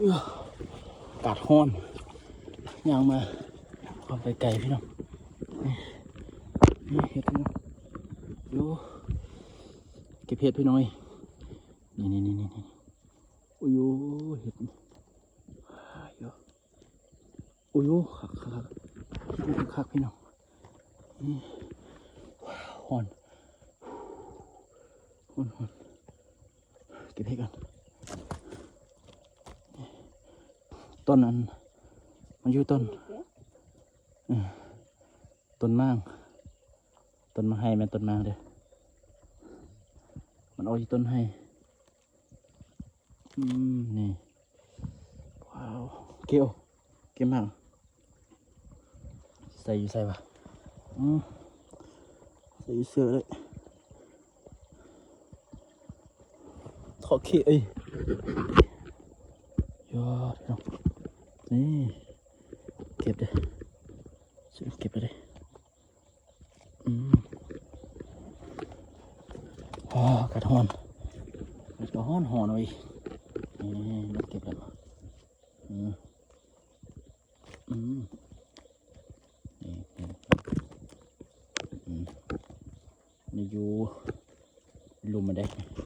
ອາກາດຮ້ອນ ຍ່າງມາຄວາມໄກໆ ພີ່ນ້ອງ. ນີ້ ນີ້ເຫັດພີ່ນ້ອງ ຢູ່ ເກັບເຫັດພີ່ນ້ອງເອີຍ. ນີ້ໆໆໆ ໂອ້ຍ ເຫັດ ໂອ້ຍ ຄັກໆໆ ຄັກໆ ພີ່ນ້ອງ. ນີ້ ຮ້ອນ ຮ້ອນໆ ເກັບເຫັດກ່ອນ. ຕົ້ນອັນ ມັນຢູ່ຕົ້ນ ເອີ ຕົ້ນໝາກ ຕົ້ນໝາກໄຮແມ່ນຕົ້ນໝາກເດີ້ ມັນອອກຢູ່ຕົ້ນໄຮ. ອືມ ນີ້ ວ້າວ ເກັບ ເກັບໝາກ ໃສ່ຢູ່ໃສວະ? ອືມ ໃສ່ຢູ່ເສື້ອເລີຍ ເທາະເຄເອີຍ. ຍອດ ພີ່ນ້ອງ ນີ້ ເກັບເດີ້ ເກັບເດີ້. ອືມ ອາ ອາກາດຮ້ອນ ອາກາດກໍຮ້ອນໆ ເວີຍ. ນີ້ ນີ້ ນີ້ ເກັບແລ້ວ ອືມ ອືມ ນີ້ ນີ້ ອືມ ນີ້ຢູ່ລຸ່ມມັນເດ້.